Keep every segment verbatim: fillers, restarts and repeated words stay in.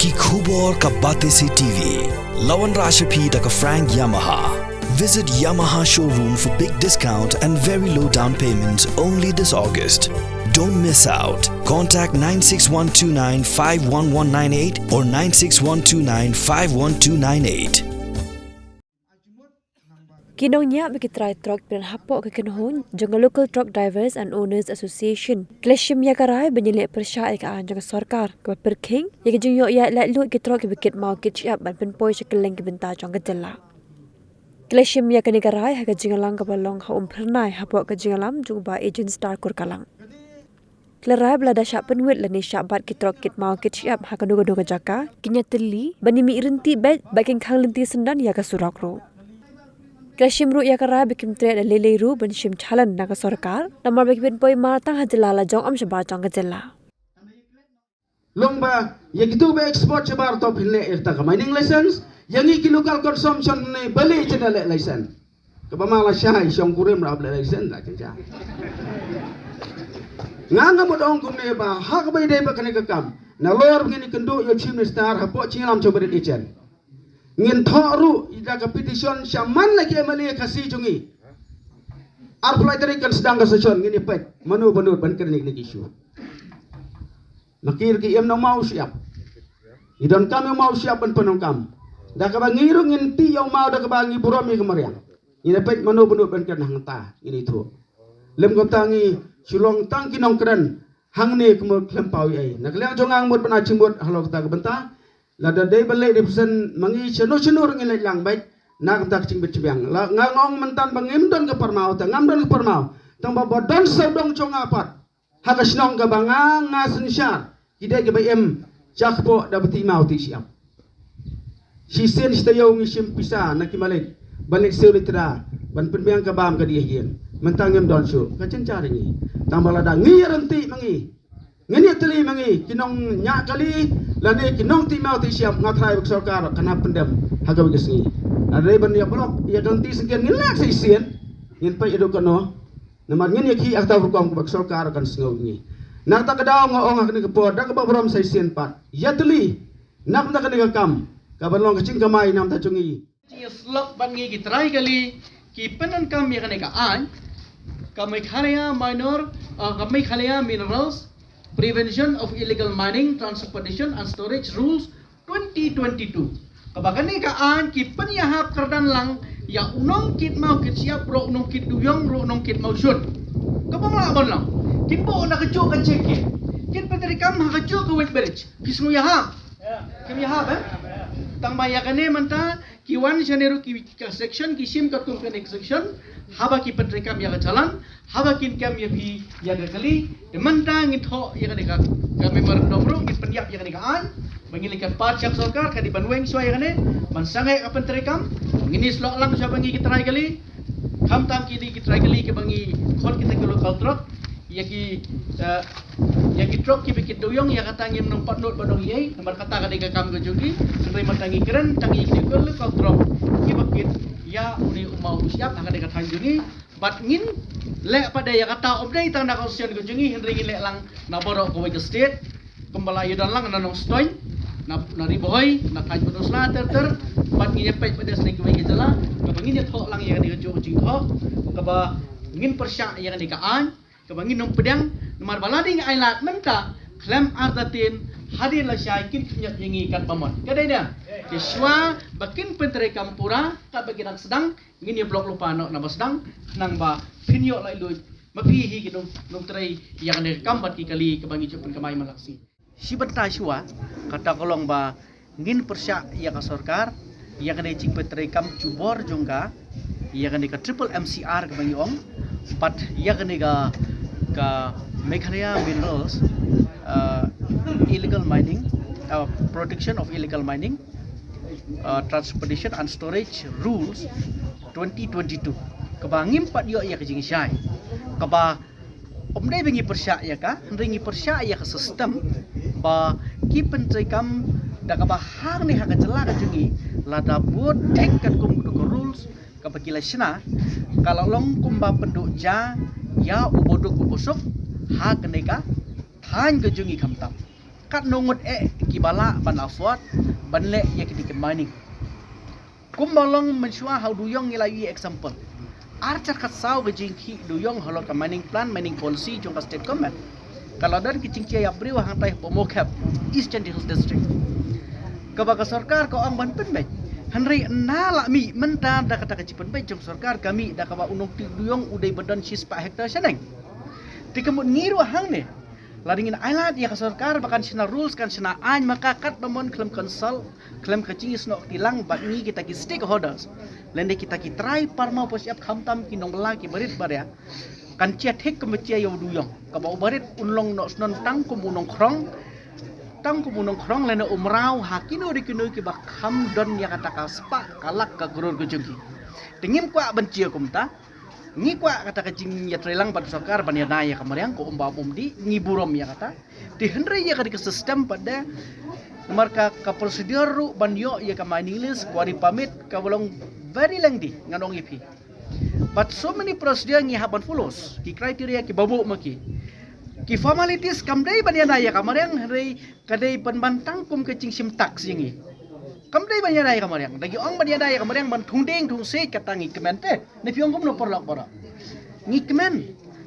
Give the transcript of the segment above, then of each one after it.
Ki khubor ka Batesi T V. La wanrah sha phi da ka Frank Yamaha. Visit Yamaha showroom for big discount and very low down payments only this August. Don't miss out. Contact nine six one two nine five one one nine eight or nine six one two nine five one two nine eight. Ki nongñiah bad ki trai trok kiba don hapoh ka kynhun jong ka Local Truck Drivers and Owners Association ki la shim ïa ka rai ban ïaleh pyrshah ïa ka aiñ jong ka sorkar kaba pyrkhing ïa ka jingïoh ïaid laitluid ki trok kiba kit maw kit shyiap ban pynpoi sha kylleng ki bynta jong ka jylla. Ki la shim ïa kane ka rai ha ka jingïalang kaba long ha Umphyrnai hapoh ka jingïalam jong u Bah Agent Star Kurkalang. Ki la rai ba lada shah pynwit lane shah bat ki trok kit maw kit shyiap ha kano kano ka jaka, kin ïatylli ban ïamih ryntih beit bad kin khang lynti syndon ïa ka surok ruh. Ki la shim ruh ïa ka rai ba kim treh da lei lei ruh ban shim challan na ka sorkar namar ba ki pynpoi mar tang ha jylla la jong, ym shabar jong ka jylla. Long ba ïa kitu ba export shabar to phin leh ïa kata ka mining license, ïa ngi ki local consumption ne balei kin da leh license. Kaba ma la shai shong kurim rap leh license la kin sha. Nga nga mut ong kumne ba ha kaba ïadei bad kane ka kam, nalor ngin ïakynduh ïa u Chief Minister hapoh jingïalam jong u Bah Agent. Ngin thoh ruh da ka petition sha man la ki M L A Khasi jong ngi. Arphew lai tarik kan sdang ka session, ngin ïa peit mano ba nud ban kren ïa kine ki issue. Ma ki ruh ki im nongmaw shyiap. Ngi donkam ïa u maw shyiap ban pyndonkam. Da kaba ngi ruh ngin tih ïa u maw da kaba ngi burom ïa ka mariang. Ngin ïa peit mano ba nud ban kren hangta, ngin ithuh. Lym kumta ngi shu long tang ki nongkren hangne kumno khlem paw ei ei. Na ka liang jong nga nga mut ban ai jingmut halor kata ka bynta. Lada dei ban leit represent ma ngi shano shano ruh ngin leit lang beit na ka bynta ka jingbit jingbiang. La nga ong mynta ba ngim don ka parmaw, te ngam don ka parmaw. Tang ba ba don sawdong jong nga pat ha ka shnong kaba nga, nga synshar, ki dei kiba im sha kpoh da ba tih maw tih shyiap. Shisien shi taïew ngi shim pisa na ki malik ban leit siew leit trai ban pynbiang ka bam ka dieng ha ïing. Mynta ngim don shuh, ka jynjar ïa ngi. Tang ba lada ngi ïaryntih ma ngi, ngin ïatylli ma ngi ki nongñiah kali lane ki nongtih maw tih shyiap, nga tharai ba ka sorkar kan hap pyndem ha kawei ka sngi. Lada dei ban ïa block ïa ka lynti syngkien ngin leh sa shisien, ngin peit haduh katno. Namar ngin ïakhih ha kata ka rukom kaba ka sorkar kan sngew ïa ngi. Na kata ka daw nga ong ha kane ka por da kaba burom sa shisien pat, ïatylli na ka bynta kane ka kam kaban long ka jingkamai na ka bynta jong ngi. Jingïasyllok bad ngi ki trai kali ki pyndonkam ïa kane ka aiñ, ka Meghalaya Minor, uh, ka Meghalaya Minerals Prevention of Illegal Mining, Transportation and Storage Rules twenty twenty-two. Kaba kane ka aiñ ki pynïahap kyrdan lang ïa u nongkit maw kit shyiap, ruh u nongkit dewïong, ruh u nongkit mawshun. Kaba ma lah ban long. Kin buh na kajuh ka jingkit. Kin pyntreikam ha kajuh ka weighbridge. Phi sngew ïahap? Kim ïahap, eh? Tang ba ïa kane mynta ki wan shane ruh ki, ka section ki shim katkum kane ka section, haba ki pyntreikam ïa ka challan, haba kin kem ïa phi ïa ka kali, te mynta ngin thoh ïa kane ka, ka memorandum ruh, ngin pynïap ïa kane ka aiñ ba ngin leit kyrpad sha ka sorkar, ka dei ban weng shuwa ïa kane, ban sangeh ka pyntreikam. Ngin ïasyllok lang shuwa ba ngi ki trai kali, khamtam kine ki trai kali kiba ngi khot kita ki local truck, ïa ki, eh, ïa ki trok kiba kit dewïong, ïa kata ngim nang pat nud ba dang ïai, namar kata ka dei ka kam ka jong ki. Hynrei mynta ngi kren tang ïa ki local, local trok kiba kit ïa une u maw u shyiap ha kane ka thaiñ jong ngi. Bad ngin leh pat de ïa kata, ym dei tang na ka constituency ka jong ngi, hynrei ngin leh lang na baroh kawei ka state. Kumba la ïa don lang na Nongstoiñ, na, na Ri Bhoi, na thaiñ Pynursla ter ter. Bad ngin ïa peit pat de sha kiwei ki jylla, kaba ngin ïa thoh lang ïa kane kajuh ka jingthoh, kaba ngin pyrshah ïa kane ka aiñ, kaba ngin ym pdiang. Namar ba lada ngi ailad mynta, khlem artatien, hadien lashai kin khñiot ïa ngi katba mon. Ka dei da. Te shuwa ba kin pyntreikam pura katba ki dang sdang, ngin ïa block lypa noh naba sdang, khnang ba phin ïoh laitluid ma phi hi ki nong, nongtrei ïa kane ka kam bad ki kali kaba ngi ju pynkamai man la ka sngi. Shi bynta shuwa, kata ka long ba ngin pyrshah ïa ka sorkar ïa kane ka jingpyntreikam jubor jong ka, ïa kane ka triple M C R kaba ngi ong, bad ïa kane ka, ka Meghalaya Minerals, uh, Illegal Mining, uh, Protection of Illegal Mining, uh, Transportation and Storage Rules twenty twenty-two, kaba ngim pat ïoh ïa ka jingshai, kaba ym dei ba ngi pyrshah ïa ka, hynrei ngi pyrshah ïa ka system ba ki pyntreikam da kaba hangne ha ka jylla ka jong ngi, lada bud thik katkum ka rules kaba ki la shna, ka la long kumba pynduh ja ïa u baduk u basuk ha kane ka thaiñ ka jong ngi khamtam. Katno ngut eh kiba lah ban afford ban leh ïa kine ki mining. Kumba long mynshuwa ha u duyong ngi la ïohi example. Ar hajar khatsaw ka jingkhih duyong halor ka mining plan, mining policy jong ka state government. Ka la don ki jingkhih ïa briew hangtai ha Mawkhep, East Jaintia Hills District. Kaba ka sorkar ka ong ban pynbeit. Hynrei na la mih mynta da kata ka jingpynbeit jong sorkar ka mih da kaba u nongkhih duyong u dei ba don shispah hektar shaneng. Te ka mut ngi ruh hangne. Lada ngin ailad ïa ka sorkar ba kan shna rules, kan shna aiñ, ma ka katba mon khlem consult, khlem ka jingïasnoh kti lang bad ngi kita ki stakeholders, lane kita ki trai parma pos ïap khamtam ki nongbylla ki barit baria, kan jia thik kumba jia ïa u duyong. Kaba u barit un long noh shnong tang kum u nongkhrong, tang kum u nongkhrong lane u mraw ha kino de kino kiba kham don ïa kata ka spah ka lak ka klur ka jong ki. Te ngim kwah ban jia kumta. Ngi kwah kata ka jingïatreilang bad sorkar ban ïada ïa ka mariang, ka um bam um dih, ngi burom ïa kata. Te hynrei ïa kata ka system pat de, namar ka, ka procedure ruh ban ïoh ïa ka mining lease, quarry permit, kaba long very lengthy, ngan ong ïa phi. But so many procedure ngi hap ban follow, ki criteria kiba buh ma ki. Ki formalities kam dei ban ïada ïa ka mariang, hynrei ka dei ban ban tang kum ka jingshim tax ïa ngi. Kam dei ban ïada ïa ka mariang. Da ki ong ban ïada ïa ka mariang ban thung dieng thung siej, kata ngi kmen te. Ne phi ong kumno paralok baroh? Ngi kmen.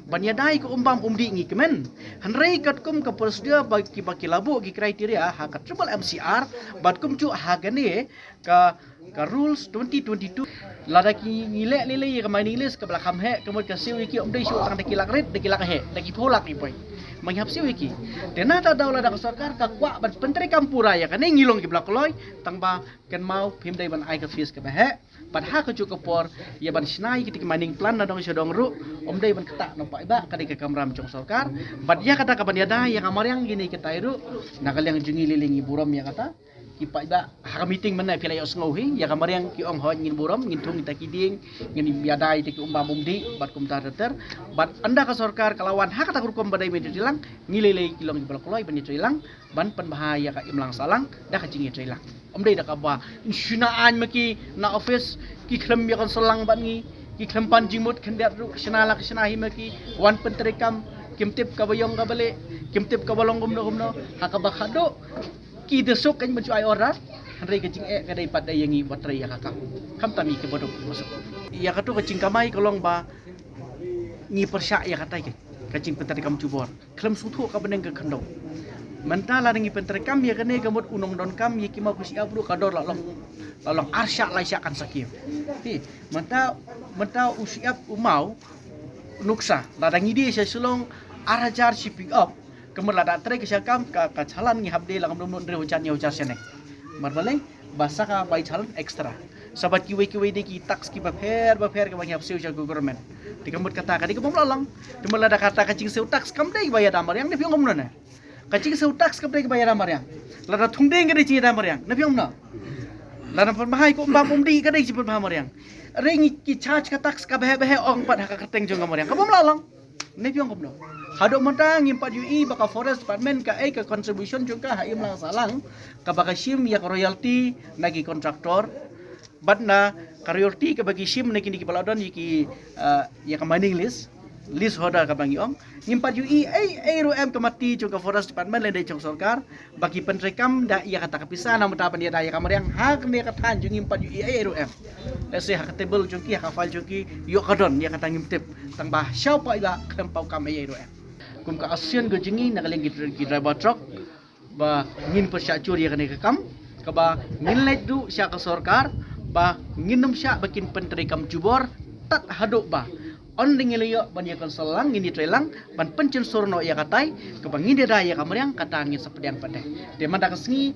Ban ïada ïa ka um bam um dih ngi kmen. Hynrei katkum ka procedure ba ki, ba ki la buh ki criteria ha ka triple M C R, bad kumjuh ha kane ka, ka rules twenty twenty-two. Lada ki ngi leh lei lei ïa ka mining lease kaba la kham heh, ka mut ka siew ïa ki, ym dei shuh tang da ki lak rit, da ki lak heh, da ki phew lak ngi poi. Ma ngi hap siew ïa ki. Te na ta daw lada ka sorkar ka kwah ban pyntreikam pura ïa kane, ngi long kiba la kloi, tang ba kynmaw phim dei ban ai ka fees kaba heh. Bad ha kajuh ka por ïa ban shna ïa kita ki mining plan na dong sha dong ruh, ym dei ban ktah noh paidbah, ka dei ka kamram jong sorkar. Bad ïa kata ka ban ïada ïa ka mariang kine kitai ruh, na ka liang jong ngi lei lei ngi burom ïa kata. Ki paidbah ha ka meeting mynne phi la ïohsngew hi, ïa ka mariang ki ong hooid ngin burom, ngin thung kita ki dieng, ngin ïada ïa kita ki um bam um dih bad kumta ter ter. Bad ynda ka sorkar ka la wan ha kata ka rukom ba dei ban ïatreilang, ngi lei lei ki long kiba la kloi ban ïatreilang, ban pynbha ïa ka imlang sahlang da ka jingïatreilang. Ym dei da kaba shna aiñ ma ki na office, ki khlem ïa consult lang bad ngi, ki khlem pan jingmut khyndiat ruh, shna la ka shna hi ma ki, wan pyntreikam, kim tip kaba ïong kaba lieh, kim tip kaba long kumno kumno, ha kaba khadduh ki da suk kan ban shu ai order. Hynrei ka jingeh ka dei pat da ïa ngi ba trei ïa ka kam, khamtam ïa kiba duk ba suk. Ïa kato ka jingkamai ka long ba ngi pyrshah ïa katai ka, ka jingpyntreikam jubor. Khlem sngewthuh ka bneng ka khyndew. Mynta lada ngi pyntreikam ïa kane ka mut u nongdonkam ïa ki maw ki shyiap ruh ka dor la long, la long ar shah lai shah kan sa kiew. Hi, mynta, mynta u shyiap u maw nuksa, lada ngi die sha Shillong ar hajar shi pick up, ka mut lada trei ka sha kam ka, ka challan ngi hap die la kam dum hynriew hajar hynñiew hajar shaneng. Namar balei? Ba sa ka bai challan extra. Sa bad kiwei kiwei de ki tax kiba pher ba pher kaba ngi hap siew sha ka government. Te ka mut kata ka dei kaba ym lah long. Te mut lada kata ka jingsiew tax kam dei ba ïada mariang, ne phi ong kumno ne? Ka jingsiew tax kam dei ba ïada mariang. Lada thung dieng ka dei jingïada mariang, ne phi ong kumno? Lada pynbha ïa ka um bam um dih ka dei jingpynbha mariang. Hynrei ngi ki charge ka tax kaba heh ba heh ong pat ha ka kyrteng jong ka mariang, kaba ym lah long. Ne phi ong kumno? Haduh mynta ngim pat ïohi ba ka Forest Department ka ai ka contribution jong ka ha imlang sahlang, kaba ka shim ïa ka royalty na ki contractor, bad na ka royalty kaba ki shim na kine kiba la don ïa ki, ah, ïa ka mining lease, lease holder kaba ngi ong. Ngim pat ïohi ei ei ruh em ka mati jong ka Forest Department lane jong sorkar ba ki pyntreikam da ïa kata ka pisa na bynta ban ïada ïa ka mariang ha kane ka thaiñ jong ngi, ngim pat ïohi ei ei ruh em. Let's say ha ka table jong ki, ha ka file jong ki, ïoh ka don ïa kata ngim tip. Tang ba sha u paidbah khlem paw kam ei ei ruh em. Kum ka action ka jong ngi na ka liang ki, ki driver truck, ba ngin pyrshah jur ïa kane ka kam, kaba ngin leit ruh sha ka sorkar ba ngin ym shah ba kin pyntreikam jubor tad haduh ba ynda ngi la ïoh ban ïa consult lang, ngin ïatreilang ban pynjynsur noh ïa katai, kaba ngin ïada ïa ka mariang, kata ngin sa pdiang pat de. Te mynta ka sngi,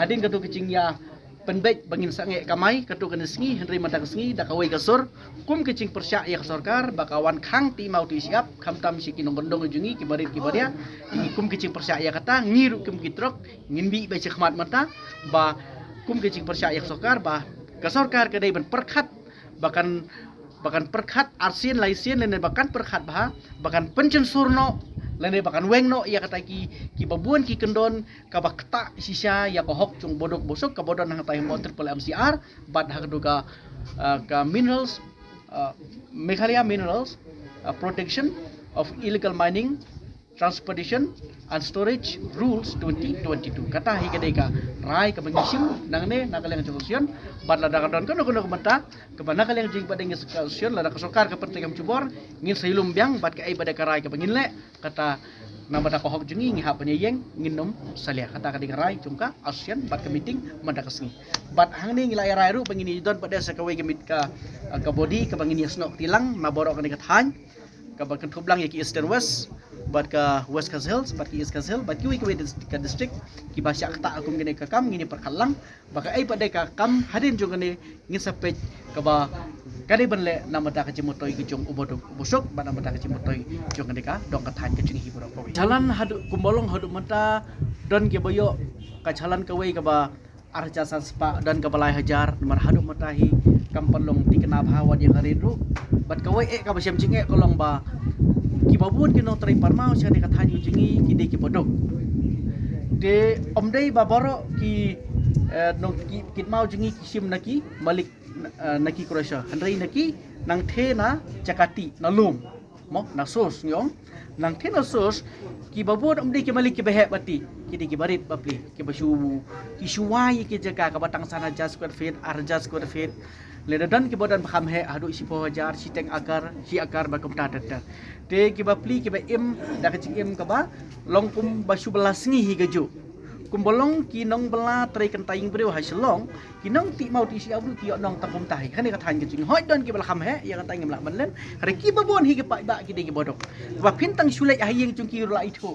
hadien kato ka jingïa pynbeit ba ngin sangeh kamai kato kane sngi, hynrei mynta ka sngi da kawei ka sur, kum ka jingpyrshah ïa ka sorkar ba ka wan khang ti maw ti shyiap, khamtam sha ki nongkyndong jong ngi kiba rit kiba ria. Kum ka jingpyrshah ïa kata, ngi ruh kum ki trok ngin bih beit shakhmat mynta ba kum ka jingpyrshah ïa ka sorkar ba ka sorkar ka dei ban pyrkhat ba kan, ba kan pyrkhat arsien laisien lane ba kan pyrkhat bha, ba kan pynjynsur noh lane ba kan weng noh ïa kata ki, kiba bun ki kyndon kaba ktah shisha ïa ka hok jong u baduk basuk kaba don hangtai ha Triple M C R bad ha kato ka, ah, ka minerals, ah, Meghalaya Minerals, ah, Protection of Illegal Mining Transportation and Storage Rules twenty twenty-two. Kata hi ka dei ka rai kaba ngi shim nangne na ka liang jong ka association. Bad lada ka don kano kano ka bynta kaba na ka liang jong ka dei ngi ka association, lada ka sorkar ka pyntrei kam jubor, ngin sa ïalum biang bad kaei ba dei ka rai kaba ngin leh. Kata namar da ka hok jong ngi, ngi hap ban ïeng, ngin nym salia. Kata ka dei ka rai jong ka association bad ka meeting mynta ka sngi. Bad hangne ngi la ïa rai ruh ba ngin ïa don pat de sa kawei ka meet ka, ka body kaba ngin ïa snoh kti lang na baroh kane ka thaiñ, kaba kynthup lang ïa ki Eastern West bad ka West Khasi Hills bad ki East Khasi Hills bad kiwei kiwei dis-, ka district kiba shah ktah kum kane ka kam, ngin ïa pyrkhat lang ba kaei pat de ka kam hadien jong kane, ngin sa peit kaba ka dei ban leh namar da ka jingmyntoi ka jong u baduk u basuk bad namar da ka jingmyntoi jong kane ka dong ka thaiñ ka jong ngi baroh kawei. Jingïalang haduh kumba long haduh mynta, don kiba ïoh ka jingïalang kawei kaba ar hajar san spah, don kaba lai hajar, namar haduh mynta hi kam pat long thikna bha wat ïa ka rate ruh. Bad kawei eh kaba shem jingeh ka long ba kiba bun ki nongtrei parmaw sha kane ka thaiñ ka jong ngi ki dei kiba duk. Te ym dei ba baroh ki, eh, nong ki, ki kmie jong ngi ki shim na ki malik, eh, na ki crusher, hynrei na ki nangtei na jaka tih na lum, mo, na source ngi ong. Nangtei na source, kiba bun ym dei ki malik kiba heh ba tih, ki dei kiba rit ba plie, kiba shu, ki shu wai ïa ki jaka kaba tang san hajar square feet, ar hajar square feet. Lada don kiba don ba kham heh haduh shiphew hajar, shiteng akar, shi akar bad kumta ter ter. Te kiba plie kiba im da ka jingim kaba long kumba shu bylla sngi hi kajuh. Kumba long ki nongbylla trei kynta ïing briew ha Shillong, ki nongtih maw tih syiar ruh ki ïoh nong tang kumta hi. Kane ka thaiñ ka jong ngi, hooid don kiba la kham heh ïa kata ngim lah ban len. Hynrei kiba bun hi ki paidbah ki dei kiba duk. Ba phin tang shu leit ha ïing jong ki ruh la ithuh.